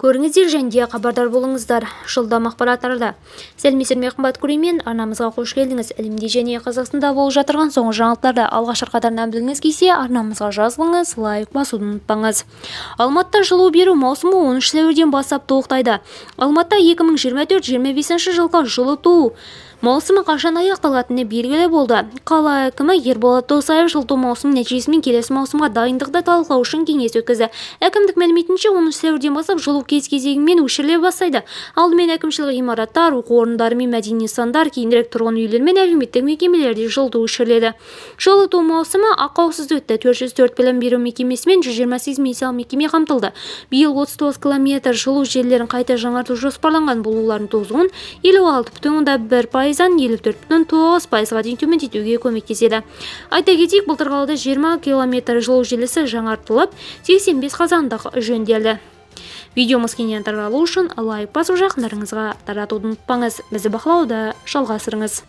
Көріңіздер және де хабардар болыңыздар жылдам ақпараттарды. Сәлеметсіздер ме, қымбат көрермен! Арнамызға қош келдіңіз! Әлемде және Қазақстанда болып жатырған соңғы жаңалықтарды алғашқы қатарынан білгіңіз келсе, арнамызға жазылыңыз, лайк басуды ұмытпаңыз. Алматыда жылу беру маусымы 13 сәуірден бастап тоқтайды. Алматыда 2024-25 жылғы жылыту маусымы қашан аяқталатыны белгілі болды. Қала әкімі Ерболат Досаев жылыту маусымының нәтижесі мен келесі маусымға дайындықты талқылау үшін кеңес өткізді. Әкімдік мәліметінше, 10 сәуірден бастап жылу кез-кезегімен өшіріле бастайды. Алдымен әкімшілік ғимараттар, оқу орындары мен мәдени нысандар, кейінірек тұрғын үйлер мен әлеуметтік мекемелерде жылыту өшіріледі. Жылыту маусымы ақаусыз өтті. 404 білім беру мекемесі мен 128 медициналық мекеме қамтылды. Биыл 39 километр жылу желілерін қайта жаңарту жоспарланған. Бұл олардың тозуын 56,1%-дан 54,9%-ға дейін төмендетуге көмектеседі. Айта кетейік, былтыр қалада 20 километр жылу желісі жаңартылып, 85 қазандық жөнделді. Видеомыз кеңінен таралу үшін лайк басып, жақындарыңызға таратуды ұмытпаңыз. Бізді бақылауды жалғастырыңыз.